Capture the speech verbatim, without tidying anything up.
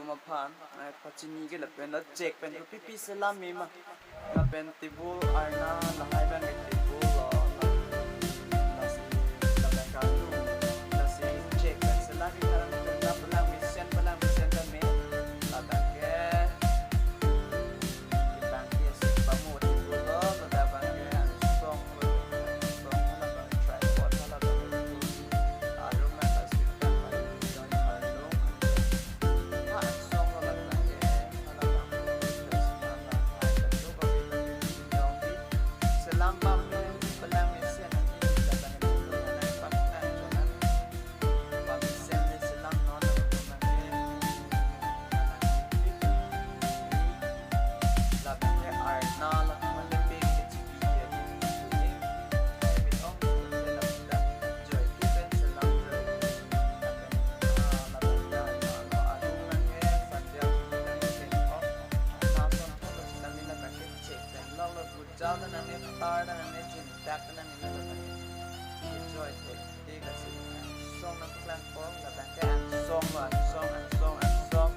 Aphan, eh, pachini ke lapen la check pen kopi pi selam me ma. Lapen table arna lahai abang ke table lo. Lasi lapen kalu. Lasi check pen selam me, kalang pen ta pelang mesen, pelang mesen ta me. Lapen ke abang ke si pamo table lo, lapen abang ke angsong lo, angsong lo, abang tripod lo, abang ke arum na ta si abang ke join arlo. Jal ta nangne, tar ta nangne, chin tap ta nangne, enjoy the day, lasi angsong nangpaklang po, lapen ke angsong lo, angsong, angsong, angsong.